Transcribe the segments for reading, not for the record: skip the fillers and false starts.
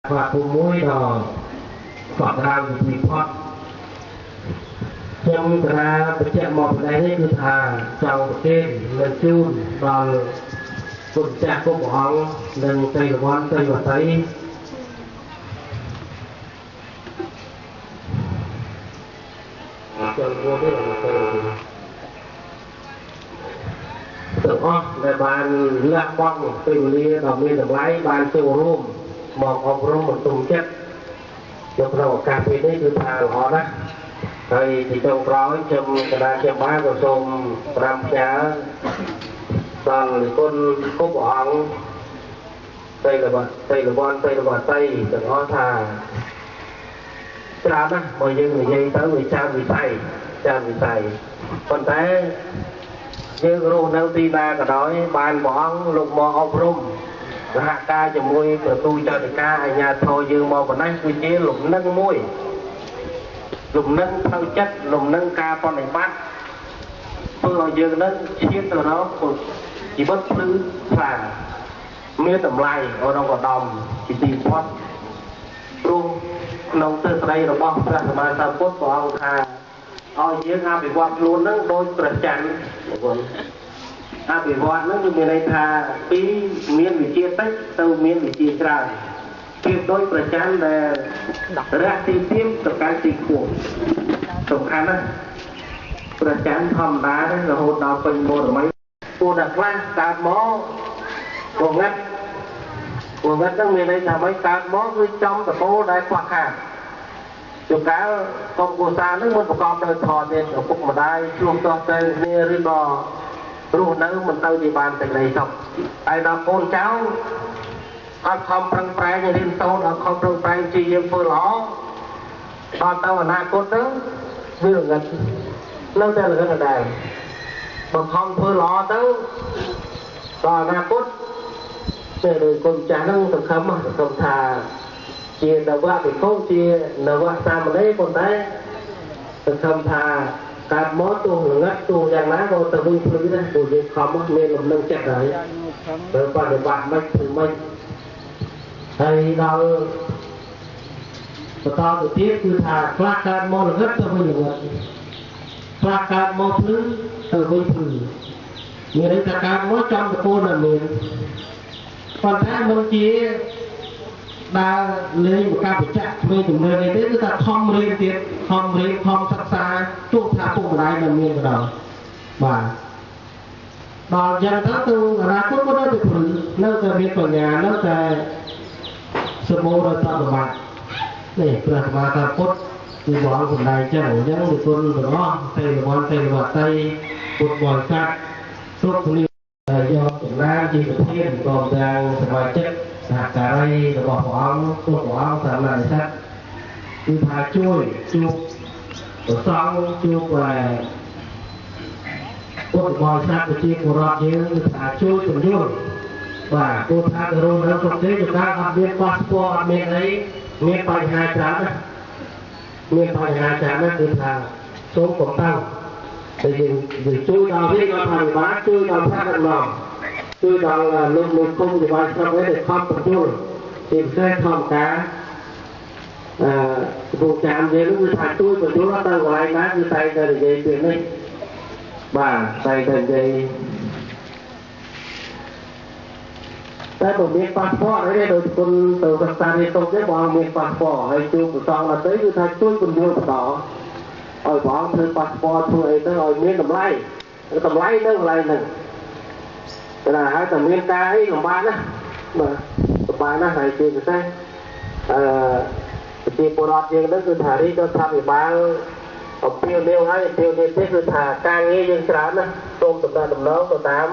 ស្វាគមន៍មួយដល់កក់ក្ដៅវិធីផុតខ្ញុំកណាបញ្ជាក់មកប្រទេសនេះគឺថាចង់ប្រគេននិងជូនដល់គុណចាស់គ្រប់ព្រះអង្គនិងទេវវ័នទេវតីចូលរួមនេះទៅទាំងអស់ដែលបានលះបង់ពេលវេលាដ៏មានតម្លៃបានចូលរួមមកអប់រំបន្ទុំចិត្តនៅក្នុងឱកាសពេលនេះគឺថាល្អណាស់ហើយទីចុងក្រោយខ្ញុំកណ្ដាលខ្ញុំបានក៏សូមប្រាំផ្ញើដល់គុណគ្រប់ព្រះអង្គទេលវទេលវ័នទេលវតីទាំងអស់ថាច្រើនណាស់បើយើងនិយាយទៅវាច្រើនវិស័យច្រើនវិស័យប៉ុន្តែយើងរស់នៅទីណាក៏ដោយបានព្រះអង្គលោកមកអប់រំសហការជាមួយប្រទូចៅការអាជ្ញាធរយើងមកប៉ុណ្ណេះគឺជាលំនឹងមួយលំនឹងផ្លូវចិត្តលំនឹងការបដិបត្តិធ្វើឲ្យយើងនឹងឈានទៅរកជីវិតភ្លឺថ្លាមានតម្លៃឧត្តមឧត្តមជាទីផុតព្រោះក្នុងទស្សន័យរបស់ព្រះសម្មាសម្ពុទ្ធព្រះអង្គថាឲ្យយើងអភិវឌ្ឍខ្លួននឹងដោយព្រះច័ន្ទបងអភិវឌ្ឍនឹងគឺមានន័យថាពីមានវិជាតិចទៅមានវិជាច្រើនប្រៀបដូចព្រះច័ន្ទដែលរះទីទាបទៅកាន់ទីខ្ពស់សំខាន់ណាស់ព្រះច័ន្ទធម្មតារហូតដល់ពេញបរមីពួកអ្នកខ្លះកើតមកងងឹតងងឹតហ្នឹងមានន័យថាម៉េចកើតមកគឺចំតកោដែលខ្វះខាតជួនកាលកុំគូសានឹងមិនប្រកបដោយធម៌ទេឪពុកម្ដាយឆ្លោះទាស់ទៅគ្នាឬក៏រស់នៅមិនទៅជាបានសេចក្តីសុខហើយដល់កូនចៅអត់ខំប្រឹងប្រែងរៀនសូត្រអត់ខំប្រឹងប្រែងជាយើងធ្វើល្អដល់ទៅអនាគតទៅវាល្ងិតនៅតែល្ងិតដដែលបើខំធ្វើល្អទៅដល់អនាគតតែដោយកូនចាស់ហ្នឹងសង្ឃឹមសង្ឃឹមថាជានវៈភិក្ខុជានវៈសាមណេរប៉ុន្តែសង្ឃឹមថាកើតមកទោះល្ងិតទោះយ៉ាងណាក៏ទៅវិញភ្លឺដែរព្រោះយើងខំមានលំនឹងចិត្តហើយទៅបដិបត្តិមិនធ្វើមិនហើយដល់បន្តទៅទៀតគឺថាខ្លះកើតមកល្ងិតទៅវិញល្ងិតខ្លះកើតមកភ្លឺទៅវិញភ្លឺមានន័យថាកើតមកចំតកូនតែមានប៉ុន្តែមិនជាដើរលេងបកាបច្ចៈគ្មានជំនឿនេះទេគឺថាខំរៀនទៀតខំរៀនខំសិក្សាទោះថាពុកម្ដាយមិនមានក៏ដោយបាទដល់យ៉ាងទៅទៅអនាគតក៏នៅតែភ្លឺនៅតែមានបញ្ញានៅតែសម្បូរដោយប្រមាទនេះព្រះសម្មាសម្ពុទ្ធគឺព្រះអង្គសម្ដែងចឹងអញ្ចឹងវិគុណទាំងអស់ទេវវ័នទេវតីពុទ្ធបរិស័ទគ្រប់គ្នាយកចំណានជាប្រធានព្រមទាំងសមាជិកសហការីរបស់ព្រះអង្គគ្រប់ព្រះអង្គសាមណនិស្សិតគឺថាជួយជួបប្រសង់ជួបពុទ្ធបរិស័ទប្រជាពលរដ្ឋយើងគឺថាជួយពន្យល់បាទព្រោះថាទៅរស់នៅស្រុកគេជួនកាលអត់មានប៉ាសពតអត់មានអីមានបញ្ហាច្រើនណាស់មានបញ្ហាច្រើនណាស់គឺថាសូមកុំទៅតែយើងជួយដល់រាជរដ្ឋាភិបាលជួយដល់ថ្នាក់ដឹកនាំជួយដល់លោកលោកគុំចវាយស្រុកឯដែលខំបញ្ជូលជាពិសេសធម្មការកំពង់ចាមយើងគឺថាជួយបញ្ជូលទៅកន្លែងណាគឺតែតែនិយាយពីនេះបាទតែតែនិយាយតែបើមានប៉ាសពតអីទេដោយគុណទៅសិក្សារៀនសូត្រទេបងមានប៉ាសពតហើយជួបប្រសងដល់ទៅគឺថាជួយបញ្ជូលបន្តឲ្យព្រះអង្គធ្វើប៉ាសពតធ្វើអីទៅឲ្យមានតម្លៃតម្លៃនៅកន្លែងហ្នឹងតែហើយតែមានការអីលំបាកណាស់បាទលំបាកណាស់ហើយជាពិសេសប្រជាពលរដ្ឋយើងហ្នឹងគឺថារាជរដ្ឋាភិបាលអំពាវនាវហើយអំពាវនាវទៀតគឺថាការងារយើងច្រើនណាស់សូមតំណតំណងទៅតាម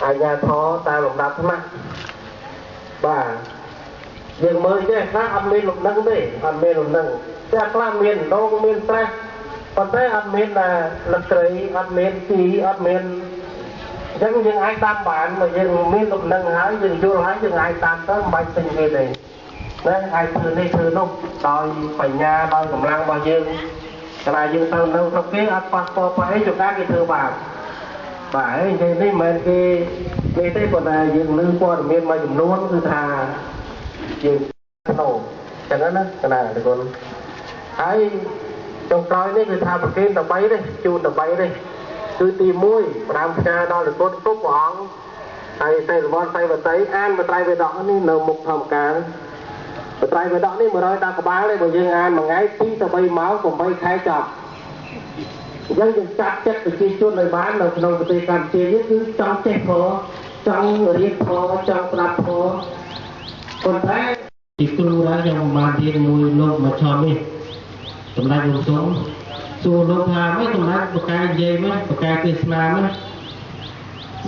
អាជ្ញាធរតាមលំដាប់ថ្នាក់បាទយើងមើលចេះខ្លះអត់មានលំនឹងទេអត់មានលំនឹងតែខ្លះមានដងមានស្រះប៉ុន្តែអត់មានលក្រីអត់មានទីអត់មានអញ្ចឹងយើងអាចតាមបានបើយើងមានលំនឹងហើយយើងយល់ហើយយើងអាចតាមទៅមិនបាច់ទិញគេទេណាអាចធ្វើនេះធ្វើនោះដោយបញ្ញាដោយកម្លាំងរបស់យើងកាលណាយើងទៅនៅស្រុកគេអត់ប៉ះពាល់ប៉ះអីជួនកាលគេធ្វើបាបបាទហើយនិយាយនេះមិនមែនគេនេះទេប៉ុន្តែយើងឮព័ត៌មានមួយចំនួនគឺថាយើង ណូចឹងណាកណាលោកគុណហើយចុងក្រោយនេះគឺថាប្រគេនតែ3ទេជូនតែ3ទេគឺទី1ផ្ដាំផ្ញើដល់លោកគុណគ្រប់ព្រះអង្គហើយទេវន្តសីវតីអានបត្រៃបិដកនេះនៅមុខធម្មកាលបត្រៃបិដកនេះ110ក្បាលទេបើយើងអានមួយថ្ងៃ2ទៅ3ម៉ោង8ខែចប់អញ្ចឹងយើងចាត់ចិត្តប្រជាជនឲ្យបាននៅក្នុងប្រទេសកម្ពុជានេះគឺចង់ចេះធម៌ចង់រៀនធម៌ចង់ស្ដាប់ធម៌ប៉ុន្តែទីគ្រូដែរខ្ញុំបានរៀនមួយលោកមកឆនេះសម្ដេចលោកសុំសួរលោកថាមិនសម្ដេចបកាយនិយាយមិនបកាយទេសនាមិន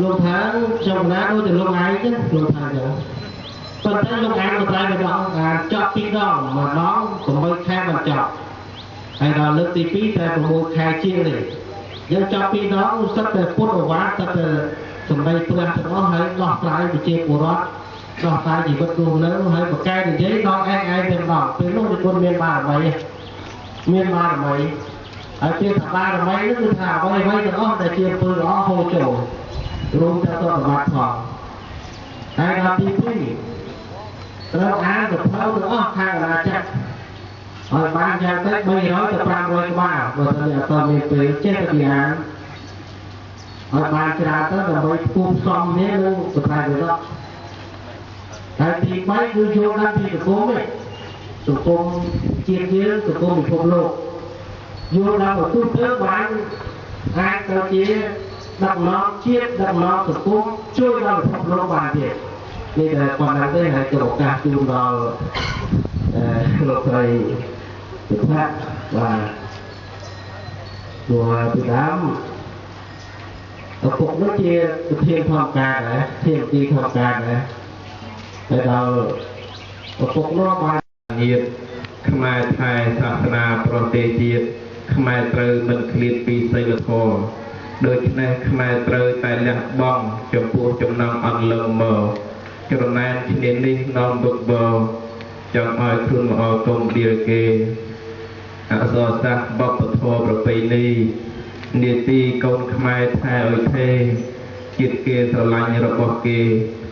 លោកថាខ្ញុំណាដូចតែលោកឯងចឹងលោកថាចឹងប៉ុន្តែលោកអានបត្រៃម្ដងអានចប់ពីរដងម្ដង8ខែមិនចប់ហើយដល់លើកទី2តែ6ខែជាងនេះយើងចប់ពីរដងសិតតែពុទ្ធវ៉ាសិតតែសម្ដីព្រះទាំងអស់ហើយដោះស្រាយប្រជាពលរដ្ឋដោះស្រាយជីវិតរស់នៅហើយបកែនិយាយដល់ឯងឯងតែម្ដងពេលនោះនិគុណមានបារមីមានបារមីហើយពាក្យថាបារមីនោះគឺថាអ្វីៗទាំងអស់ដែលជាអំពើល្អហូរចូលរួមទៅដល់សម្បត្តិផងហើយដល់ទី2ត្រូវអានសភៅទាំងអស់ខាងអាណាចក្រឲ្យបានយ៉ាងតិច300ទៅ500ក្បាលបើសិនជាអត់មានពេលចេះតែពីអានឲ្យបានច្រើនទៅដើម្បីគូផ្សំគ្នានឹងបត្រៃបិដកហើយទី3គឺយល់ដឹងពីសង្គមនេះសង្គមជាតិយើងសង្គមពិភពលោកយល់ដឹងឲ្យទូទៅបានអាចទៅជាដឹកនាំជាតិដឹកនាំសង្គមជួយដល់ពិភពលោកបានទៀតនេះតែប៉ុណ្ណឹងទេហើយក៏ឱកាសជូនដល់លោកស្រីសុភ័ក្របាទព្រោះពីដើមឪពុកនោះជាប្រធានធម្មការដែរធានទីធម្មការដែរហើយដល់ឪពុកនោះបានញាតខ្មែរថែសាសនាប្រទេសជាតិខ្មែរត្រូវមិនឃ្លាតពីសីលធម៌ដូច្នេះខ្មែរត្រូវតែលះបង់ចំពោះចំណងអន្លឹងមកច្រណែនឈ្នានេះនាំវឹកវរចង់ឲ្យខ្លួនល្អកុំដៀលគេអក្សរសាស្ត្របព្វធម៌ប្រពៃណីនីតិកូនខ្មែរថែឲ្យទេជាតិគេស្រឡាញ់របស់គេ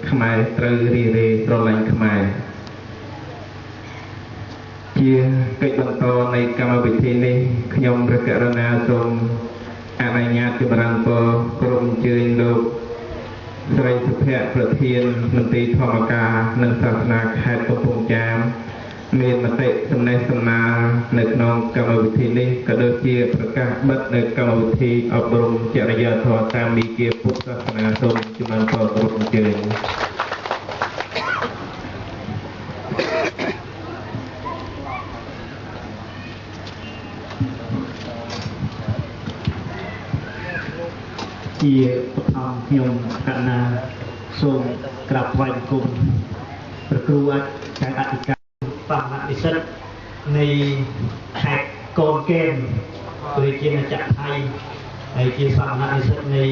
ខ្មែរត្រូវរីរេស្រឡាញ់ខ្មែរជាកិច្ចបន្តនៃកម្មវិធីនេះខ្ញុំព្រះករុណាសូមអនុញ្ញាតចម្រើនពរក្រុមអញ្ជើញលោកស្រីសុភ័ក្រប្រធានមន្ទីរធម្មការនិងសាសនាខេត្តកំពង់ចាមមានមតិសំណេះសំណាលនៅក្នុងកម្មវិធីនេះក៏ដូចជាប្រកាសបិទនៅកម្មវិធីអប់រំចរិយាធម៌តាមមីគាពុទ្ធសាសនាសូមចម្រើនពរគ្រប់អញ្ជើញជាបឋមខ្ញុំកណាសូមក្រាបថ្វាយបង្គំព្រះគ្រូអាចារ្យអធិការសមនិស្សិតនៃខេត្តកូនកែនប្រជាណាចក្រថៃហើយជាសមនិស្សិតនៃ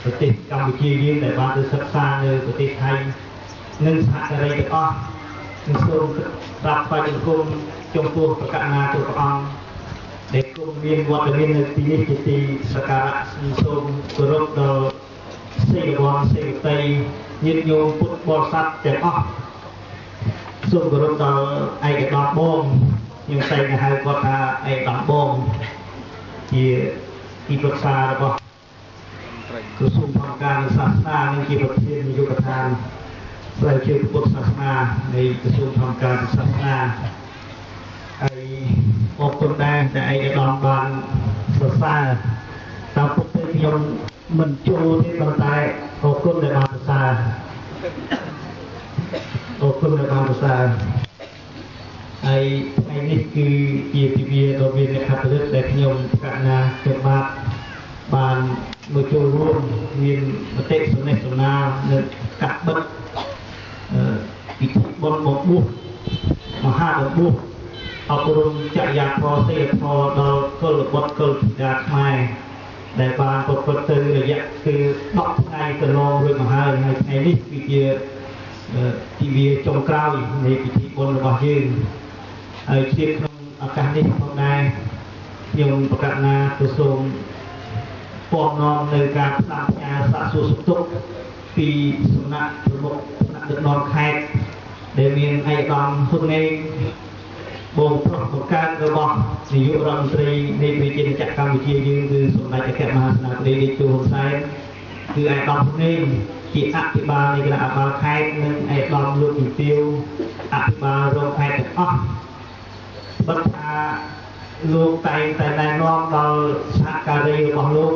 ប្រទេសកម្ពុជាយើងដែលបានទៅសិក្សានៅប្រទេសថៃនិងសហការីទាំងអស់និងសូមក្រាបថ្វាយបង្គំចំពោះព្រះករុណាគ្រប់ព្រះអង្គដែលគង់មានវត្តមាននៅទីនេះជាទីសក្ការៈសូមគោរពដល់សិលវន្តសិលតីញាតិញោមពុទ្ធបរិស័ទទាំងអស់សូមគោរពដល់ឯកឧត្តមបងខ្ញុំតែងតែហៅគាត់ថាឯកឧត្តមបងជាទីប្រឹក្សារបស់ក្រសួងធម្មការនិងសាសនានិងជាប្រធាននាយកដ្ឋានស្រាវជ្រាវពុទ្ធសាសនានៃក្រសួងធម្មការនិងសាសនាហើយអរគុណដែរតែឯកឧត្តមបានសរសើរតាមពុទ្ធខ្ញុំមិនចូលទេប៉ុន្តែអរគុណដែលបានសរសើរអរគុណដែលបានសរសើរហើយថ្ងៃនេះគឺជាទិវាដ៏មានលក្ខណៈពិសេសដែលខ្ញុំកណាខ្ញុំបាទបានមកចូលរួមមានមតិសំណេះសំណាលនៅការបិទពិធីបុណ្យបំពោះមហាបំពោះអប់រំចរិយាធម៌សីលធម៌ដល់កុលបុត្រកុលធីតាខ្មែរដែលបានប្រព្រឹត្តទៅរយៈពេល10ថ្ងៃកន្លងរួចមកហើយហើយថ្ងៃនេះគឺជាទិវាចុងក្រោយនៃពិធីបុណ្យរបស់យើងហើយជាក្នុងឱកាសនេះផងដែរខ្ញុំប្រកាសណាក៏សូមពំនាំនៅការផ្សាយផ្ញើសាកសួរសុខទុក្ខពីសំណាក់ប្រមុខថ្នាក់ដឹកនាំខេត្ត ដែលមានឯកឧត្តមហ៊ុនណេងបងប្រុសបង្កើតរបស់នាយករដ្ឋមន្ត្រីនៃប្រជាណាចក្រកម្ពុជាយើងគឺសម្ដេចអគ្គមហាសេនាបតីតេជោហ៊ុនសែនគឺឯកឧត្តមហ៊ុនណេងជាអភិបាលនៃគណៈអភិបាលខេត្តនិងឯកឧត្តមលោកជំទាវអភិបាលរងខេត្តទាំងអស់បើថាលោកតែងតែណែនាំដល់សហការីរបស់លោក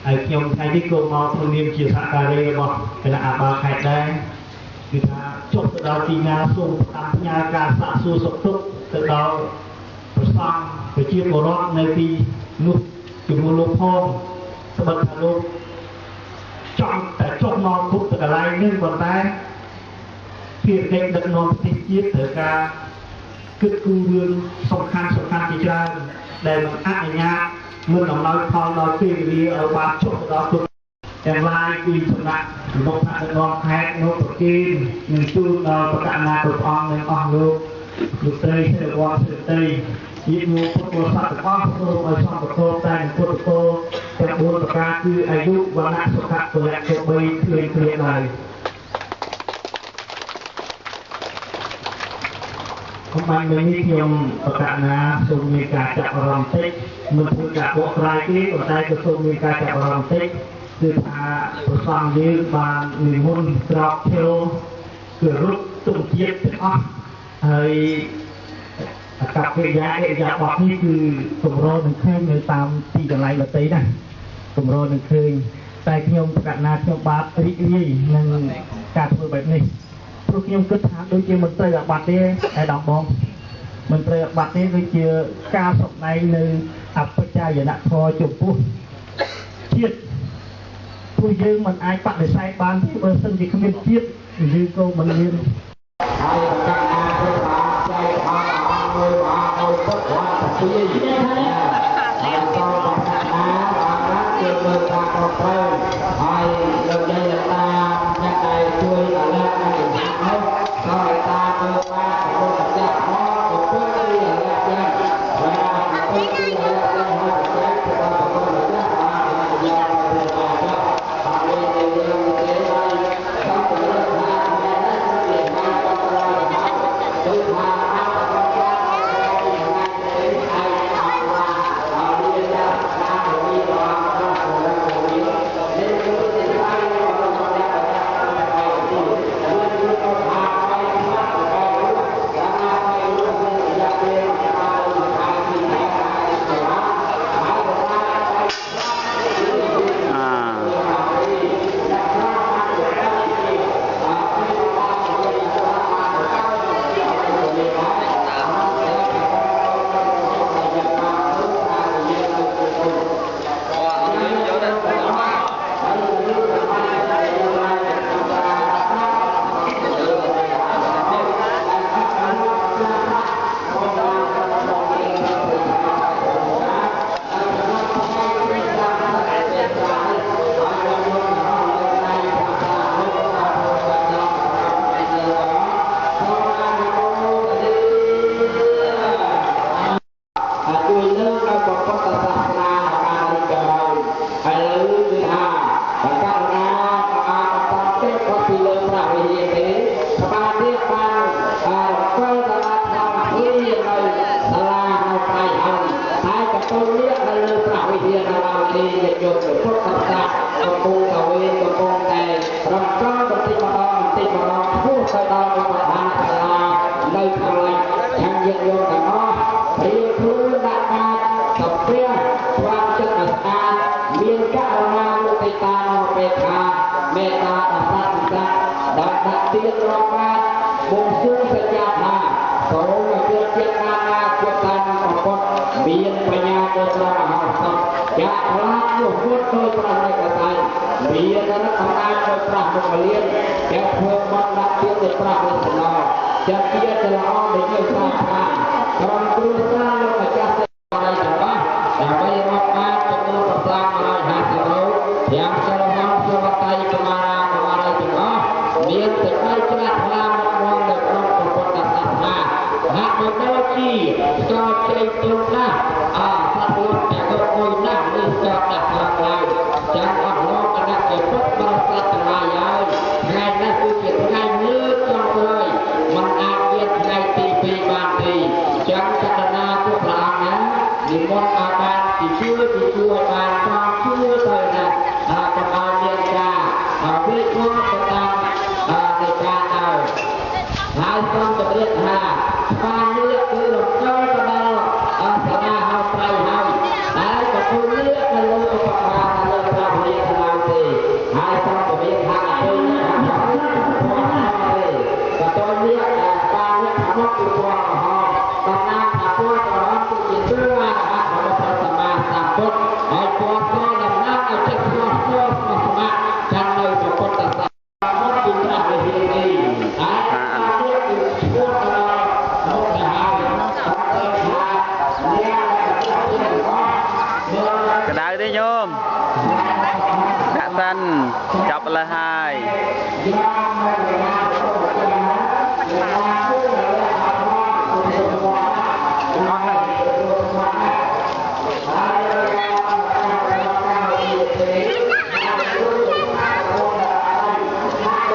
ហើយខ្ញុំថ្ងៃនេះក៏មកក្នុងនាមជាសហការីរបស់គណៈអភិបាលខេត្តដែរគឺថាចុះទៅដល់ទីណាសូមផ្ដាំផ្ញើការសាកសួរសុខទុក្ខទៅដល់ព្រះសង្ឃប្រជាពលរដ្ឋនៅទីនោះជាមួយលោកផងត្បិតថាលោកចង់តែចុះមកគ្រប់ទៅកន្លែងនេះប៉ុន្តែភារកិច្ចដឹកនាំប្រទេសជាតិត្រូវការគិតគូររឿងសំខាន់ជាច្រើនដែលមិនអនុញ្ញាតមិនអំណោយផលដល់ពេលវេលាឲ្យបានចុះទៅដល់គ្រប់ទាំងឡាយគឺសំណាក់លោកថ្នាក់ដឹកនាំខេត្តលោកប្រគិននឹងជូនដល់ប្រកាសណាគ្រប់អង្គនិងអស់លោកលោកស្រីសិរិវត្តសិរីញាតិញោមពុទ្ធបរិស័ទទាំងអស់សូមឲ្យសំប្រកបតែពុទ្ធពរទាំង4ប្រការគឺអាយុវណ្ណៈសុខៈពលៈគ្រប់បីគ្លៀងគ្លៀងឡើយកំបាញ់មិញនេះខ្ញុំប្រកាសណាសូមមានការចាប់អារម្មណ៍តិចមិនធ្វើការបកស្រាយទេប៉ុន្តែក៏សូមមានការចាប់អារម្មណ៍តិចគឺថាព្រះសង្ឃយើងបាននិមន្តក្រោកឈរគឺរុកទងជាតិទាំងអស់ហើយអកប្បកិរិយាអរិយាបថនេះគឺកម្រនឹងឃើញនៅតាមទីកន្លែងដទៃណាកម្រនឹងឃើញតែខ្ញុំប្រកាសណាខ្ញុំបាទរីករាយនឹងការធ្វើបែបនេះព្រោះខ្ញុំគិតថាដូចជាមិនត្រូវអាបត្តិទេឯដល់បងមិនត្រូវអាបត្តិទេគឺជាការសម្ដែងនៅអបច្ច័យនធម៌ចំពោះជាតិព្រោះយើងមិនអាចបដិសេធបានទេបើសិនជាគ្មានជាតិយើងក៏មិនមានហើយប្រកាសណាព្រះអង្គចែកអង្គមួយអង្គឲ្យពុទ្ធវត្តពីហើយសូមប្រកាសណាអង្គណាជួយមើលការខុសត្រូវហើយលោកយាយលោកតាអ្នកដែលជួយអាឡែកនិងជំហាននោះសូមឲ្យតាមើលបានប្រពុតម្ចាស់ផងប្រពុតទីអាឡែកយ៉ាងបាទប្រពុតទីអាឡែកយ៉ាងហើយប្រជែកទៅដល់ប្រពុតម្ចាស់បានយ៉ាងទៅដល់ហើយយើងទេហើយសូមជម្រាបថាថ្ងៃនេះជាថ្ងៃបច្ចុប្បន្នគឺថាអបអរ ថ្ងៃនេះគឺជាថ្ងៃលើកចុងក្រោយ សូមជម្រាបថាស្វានេះគឺរំកិលទៅដល់អសាលាហៅប្រៃហើយ ហើយកពូនេះនៅលើឧបករណ៍លើព្រះវិញ្ញាណឡើងទេ ហើយសូមជម្រាបថាកពូនេះទេ កពូនេះស្វានេះខាងមុខគឺពណ៌ក្រហម តំណាងថាពណ៌ក្រហមគឺជាគ្រឿងអរហន្តរបស់ព្រះសម្មាសម្ពុទ្ធ ហើយពណ៌សតំណាងឲ្យចិត្តស្មោះស្មោះស្មោះស្ម័គ្រចាំនៅព្រះពុទ្ធសាសនាមុខពីព្រះវិហារនេះ ហើយនេះគឺឈ្មោះទៅដល់មុខទៅហើយ ថាអ្នក ក្តៅទេញោម ដាក់សិន ចាប់លើហើយ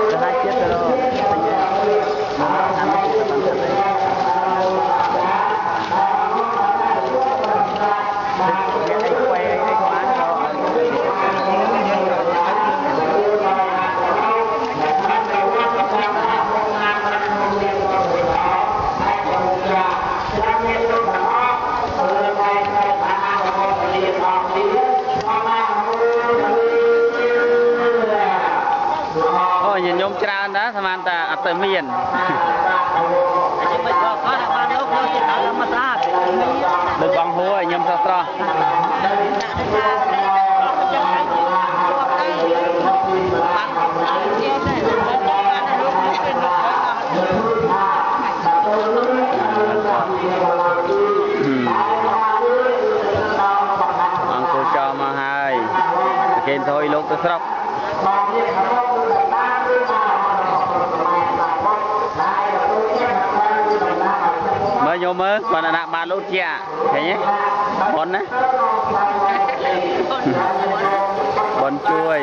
ទៅហើយ ចិត្តទៅរកតាមតាមតាមអីខ្វែអីក៏បានក៏ អូ ញាតិញោមច្រើនដែរ ស្មានតែអត់ទៅមាន មិនក៏គាត់បាន លោកយកចិត្តដល់មកស្អាត ដូចបងហួរ ញោមស្រស់ស្រស់ អង្គចោមកហើយ គេថយលោកទៅស្រុក មើលញោម មើលគាត់ដាក់បានលោកជាឃើញទេ ប៉ុនណា ប៉ុនជួយ